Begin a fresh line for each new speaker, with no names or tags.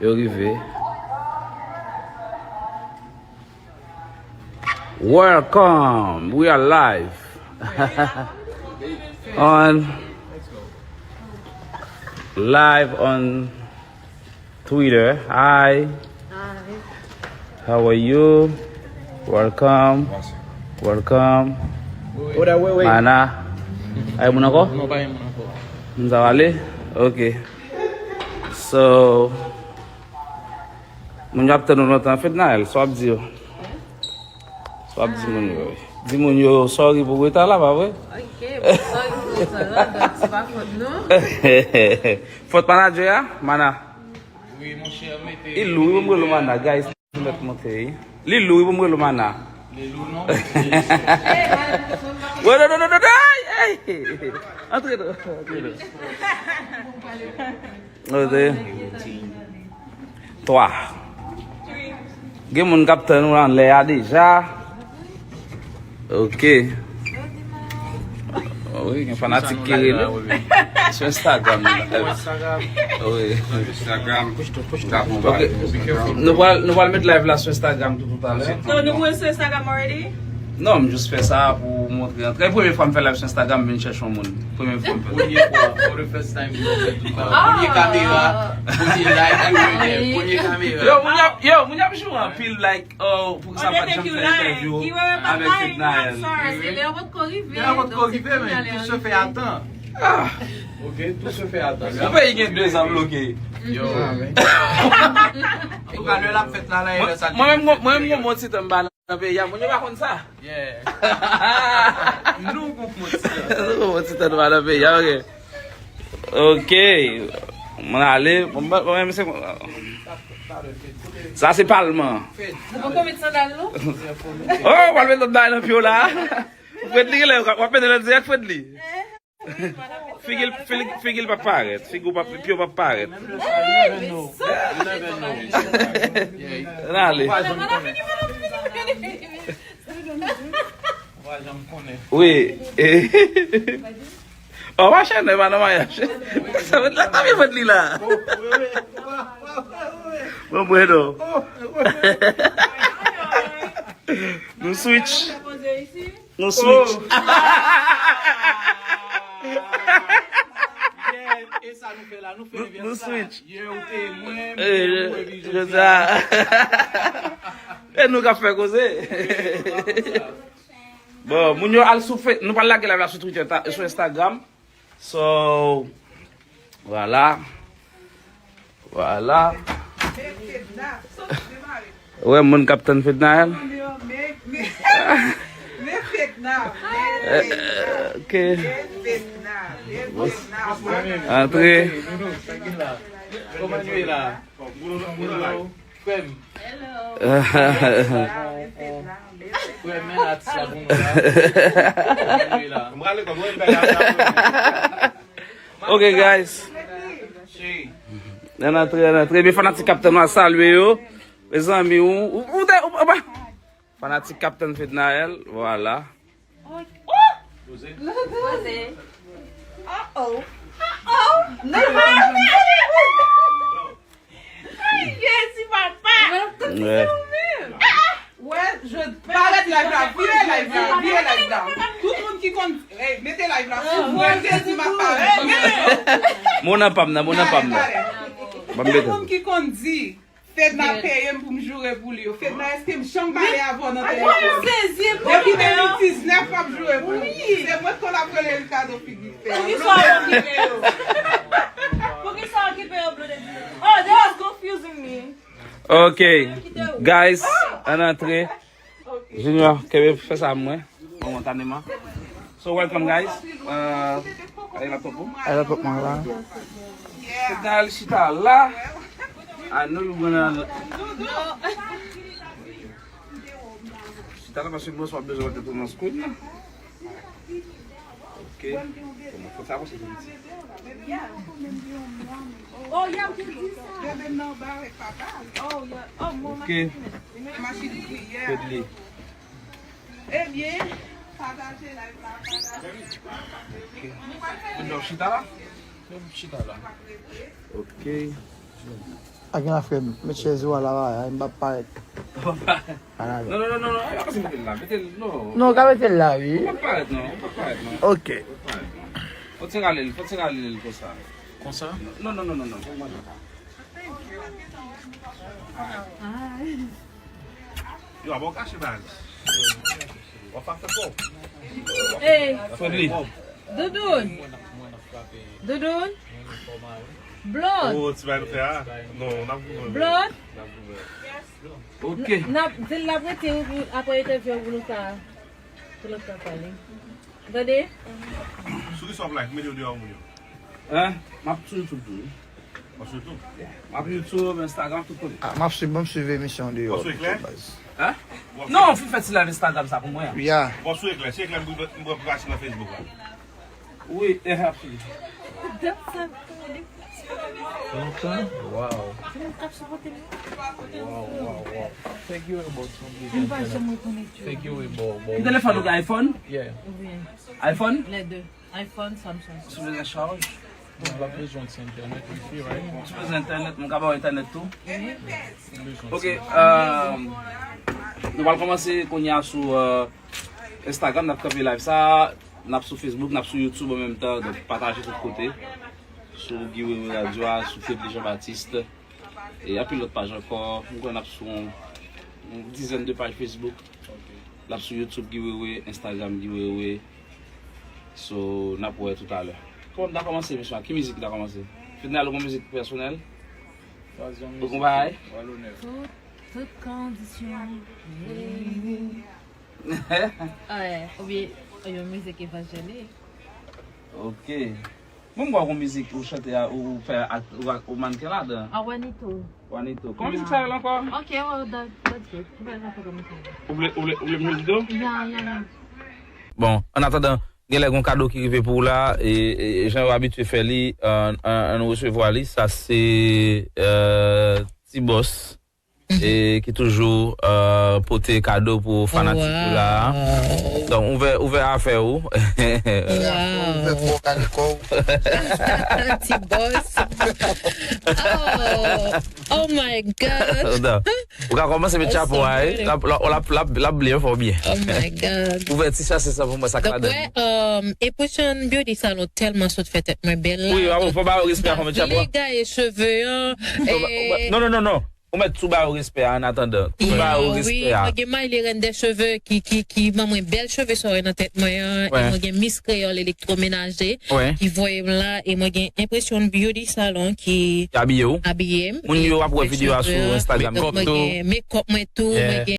Yo arrivé. Welcome. We are live on Twitter. Hi. How are you? Welcome. Welcome. Mana. Ay muna ko? Mzawali? Okay. So, mun yapte nou notan Fednaelle, so ap di yo. So ap di moun yo. Di moun yo sorry pou weta la ba we?
Ok, sorry pou weta la, donc c'est pas faute nou.
Faute mana jo ya? Mana?
Oui, mon cher, mettez...
Il loue, il me mana, guys. Li loue, il me mana.
Les loups, non?
Ouais, non, hey! Entrez. Toi. Gen moun captain ou an lè déjà. Ok. Oui, gen fanatique qui sur Instagram. Oui. Instagram. Okay. Nous allons mettre live là sur Instagram tout à l'heure.
So, nous voulons sur Instagram already?
Non, je juste fais ça pour montrer. La première fois que je fais live sur Instagram, je cherche un monde. Première fois.
Première fois, for the first time, première caméra, premier live, première caméra.
Yo, mon y'a joué un pile like, oh, pour que ça fasse une interview avec Fednaelle.
C'est l'air votre corrivé.
Là, votre corrivé, mais tout se fait à temps. Ok, tout se fait à temps.
Vous pouvez y avoir 2 ans bloqués.
Yo. Et quand le l'a fait là, il est
Moi-même, mon site en bas. Il y a mon y'a ça.
Yeah. Nous,
mon site en bas, ok. Ok. On va aller. Ça, c'est Parlement.
Vous pouvez mettre ça dans l'eau?
Oh, on va le mettre dans le pied là. Vous pouvez dire, on va mettre le direct, vous pouvez dire. Figil pa paret, figil pa pio pa paret. Nale. Oui. Oh, ma chaîne, ma mariage. Ça va être là, t'as bien fait là. Bon, bueno. Nous switch. Nous switch.
Et ça nous fait là, nous fait bien ça.
Switch.
Je
Et nous avons fait causer. Bon, nous allons souffler. Nous parlons de la sur Twitter, sur Instagram. So, voilà. Ouais, mon capitaine Fednaelle. Ok. Entrez.
Comment tu es là?
Ok, guys. Entrez. Mes fanatiques capitaine va saluer yo. Mes amis ou fanatique capitaine Fednaelle, voilà.
Oh.
Ouais, je parle de live là, virez live là. Tout le monde qui compte, mettez live là. Si vous ma
Mon pam na.
Tout le monde qui compte dit, Fednaelle paye pour me jouer pour lui. Fednaelle, est-ce que je chambre avant notre téléphone? Depuis 2019, pas jouer pour lui. C'est moi qui a pris le cadeau figure.
Oh, that was confusing me.
Ok, guys, en entrée. Junior, Kevin fait ça moi, momentanément. So welcome guys. Allez la topo. Là. Fednaelle chita là. I know you're gonna. Chita là parce que moi je suis besoin de tout mon scout là. Ok. Faut savoir c'est
Oh, yeah, we can do
Oh,
yeah. Oh, more
Ok. Fedli.
Eh bien, partagez live là.
Chita là?
Chita là.
Ok.
Aqui na frente, me chezou lá, aí me parece.
Non, non, non, non, non, pas mettre là, mettez non.
Non, quand même, là, oui.
Pas paraître non, pas paraître non.
Ok.
Faut tirer l'île comme ça.
Comme ça?
Non, non, non, non, non.
Yo, a bon caché bag. On va faire quoi?
Hey,
Friendly.
Doudoune. Doudoune. Blood.
Oh, tu vas le faire? Non, on a vu.
Blood.
OK.
C'est la prêté après interview pour nous faire. Pour nous faire parler. Gade?
Souris sur blague, mais dehors,
Hein? M'a sur YouTube.
surtout.
M'a YouTube, Instagram tout côté.
Ah, je suis émission de
Bonsoir, Claire.
Hein? Non, faut faire ça Instagram ça pour moi.
Yeah.
Bonsoir, Claire. C'est Claire, je vais passer sur Facebook.
Oui, absolument.
Wow. Thank you about Thank you about.
Téléphone ou iPhone?
Yeah.
iPhone?
Les deux. iPhone, Samsung.
Sur le charge.
On a besoin de internet wifi, right?
Sur internet, mon câble internet tout. OK, nous allons commencer qu'on y a sur Instagram, n'a pas live ça, n'a sur Facebook, n'a sur YouTube en même temps, donc partager tout côté. Sur Guy Radio, sur Fednaelle Jean-Baptiste et puis l'autre page encore, nous avons sur une dizaine de pages Facebook. Là sur YouTube Guy Instagram Guy so n'a pas tout à l'heure. Comment on a commencé monsieur? Quelle musique on a commencé? Fednaelle une musique personnelle? Beaucoup bail.
Toute condition. Ouais, ou bien une musique évangélique.
OK. Mon boire une musique ou chanter ou faire ou mannequin là dedans.
Ah, Juanito.
Juanito. Comment musique ça encore?
OK, well, that's good. On va faire comme ça.
Oubliez le vidéo?
Yeah.
Bon, en attendant, il y a un cadeau qui arrive pour là et j'ai habitué faire lui un recevoir lui, ça c'est petit boss et qui toujours porter cadeau pour fanatique là. Donc ouvert à faire où?
Petit boss. Oh my God.
On va commencer avec chapeau, la blé fort bien.
Oh my God.
Ouvert ça c'est ça pour moi ça
Donc ouais, et prochaine beauty salon tellement saute fait tête moins belle.
Oui, faut pas respect comme chapeau.
Les gars et cheveux.
Non. On met tout bas au respect en attendant. Tout bas au respect.
Oui, moi il y a des cheveux qui m'a moins belle cheveux sur dans tête moi et moi j'ai Miss Créole électroménager qui voit là et moi j'ai impression beauty salon qui
habillé.
Habillé.
Mon yo après vidéo sur Instagram
make-up moi tout.